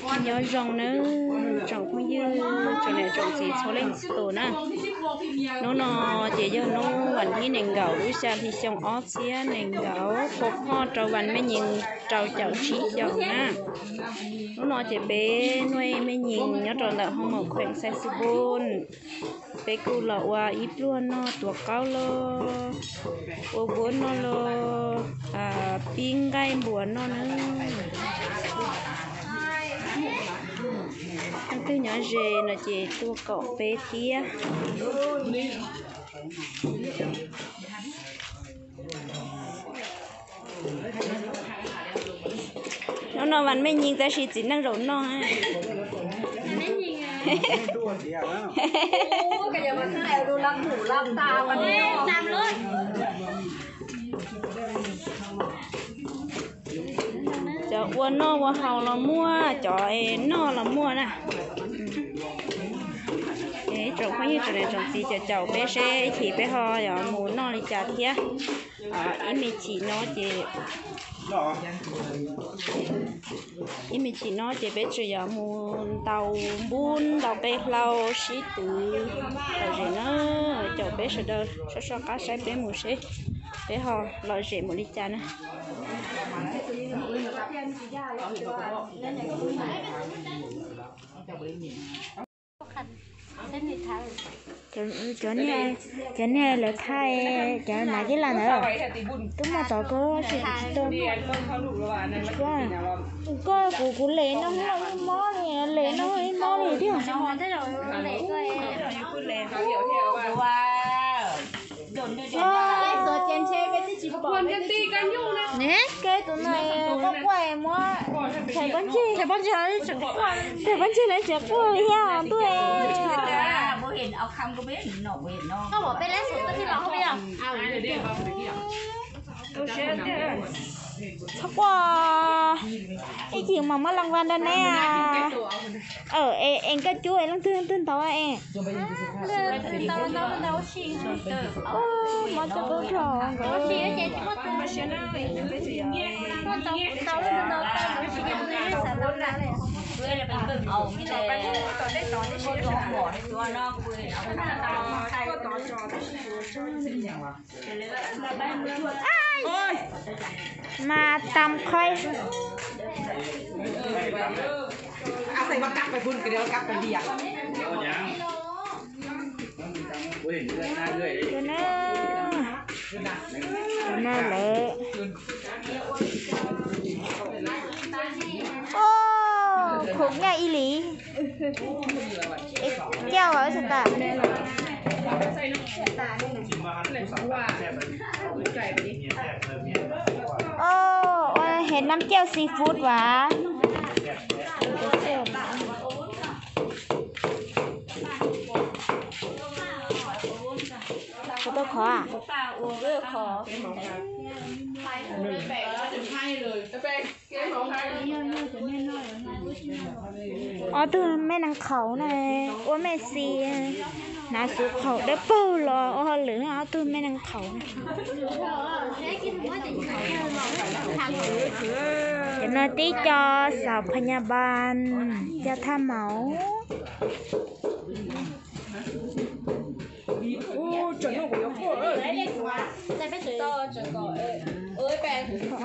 Nyob zoo nawb tsoom phooj ywg, tsoom niam tsoom txiv txhua leej txhua tus na. Hnub no ces yog hnub vas thib nees nkaum lub xya hli xyoo ob txhiab nees nkaum, pua phoj rau vas Mej Nyees rau caum tsib xyoos na. Hnub no ces peb nuj Mej Nyees nyob rau ntawm hoo maum kheem Xais Xwm Npun. Peb kuj los ua ib pluag noj tuav qaub los, ua npuab noj los, pib nqaij npuas noj na. Leej twg nyob ze no ces tuaj koom peb thiab. Hnub no vas Mej Nyees tab sis txiv neej zaum noj. Cov ua noj ua haus los muaj, cov noj los muaj na. Ib tsoom phooj ywg tsoom niam tsoom txiv caum caum peb seb ib chim peb ho yuav mus noj li cas thiab. Ib me chim no ces, ib me chim no ces peb tseem yuav mus ntaus npub ntaus qe hlau sib twv lom zem na. Caum peb sawv daws soj soj qab saib peb mus seb peb ho lom zem mus li cas na. Cov niag, cov niag lawv thaij cov nav kib las ntawd twb muaj tod kawg, tsis tau. Koj kuv, kuv les no ib mob li, les no ib mob li thiab. Ne, kev tus no quaj quaj muab Thaiv Pob Ntseg, Thaiv Pob Ntseg lawv tseem quaj thiab ntuj. Txhob quaj, ib chim mam muab laj vas rau neb. Es koj cub es leej twg leej twg ntaus es. Mas tam qhoi. Tus no lawm. Khum nyaj ib li. Ib cauj os tas. Ua hem nab cauj seafood vas. Kuv tau khov a. Ob tug me nees qhaum na, ua mej xis hnav xuv qhaum dawb paug los ua hauj lwm, ob tug me nees qhaum na. Cov no tib co xav phas nyas npas, cov thaj maum.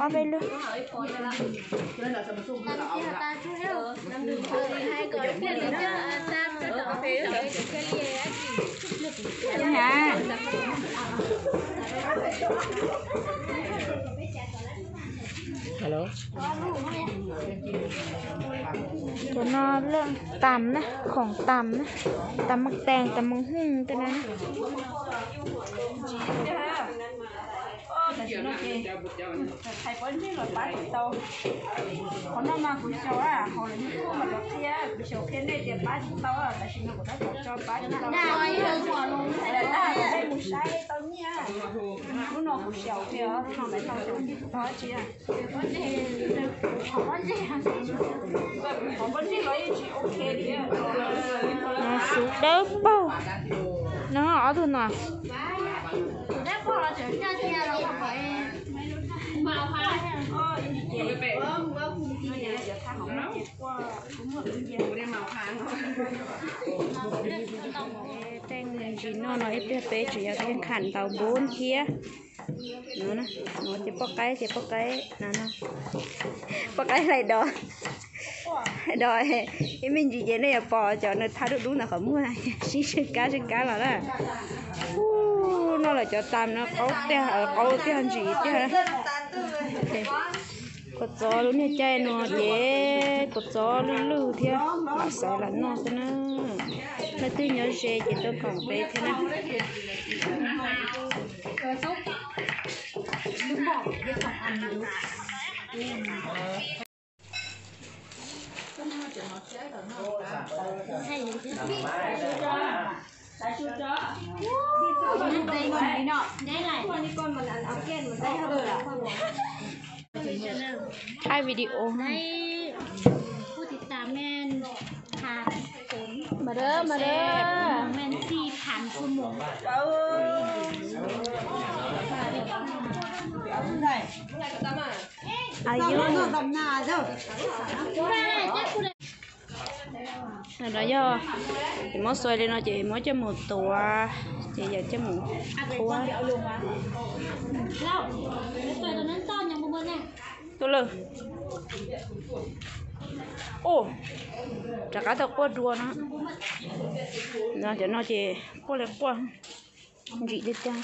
Ob peb lub. Cov no lawm tas na, khoom tas na, tas mas tees tas mas hooj tej na. Thaiv pob ntseg los pab tsis tau. Qhov no mas kuv xyaum hauv lawv YouTube mas lawv qhia, kuv xyaum qhia nej tias pab tsis tau, tam sim no kuv tab tom tso pab tsis tau. Kuv mus saib tau nyiaj. Lub no kuv xyaum qhia, lub no mas tau xyaum tsis tau dab tsi. Qhov pob ntseg los yeej tsis ok li. Xuv dawb paug. No ob tug no. Tej ntsis noj no ib pliag peb tseem yuav kiag kham ntaus npub thiab. No, no ces poj qaib, ces poj qaib, no, poj qaib hlais dos. Dos ib me ntsis ces nej yuav pom cov nws thaj dub dub ntawm qhov muag sib sib kab sib kab los na. Ub, noj lawm cov tas no qaub tiag, qaub tiag ntsim tiag. Kua txob lub niag caij no ces kua txob lwj lwj thiab, lam xav lam noj xwb na. Leej twg nyob ze ces tuaj koom peb thiab na. Thaij video. Mas dab, mas dab. Ayo. No yog, ces muab xuas li no ces muab coj mus tuav, ces yawm coj mus qhuav. Tuaj lawm. Ub, rov qab tau quaj dua no. No cov no ces quaj li quaj, ntsim tiag tiag.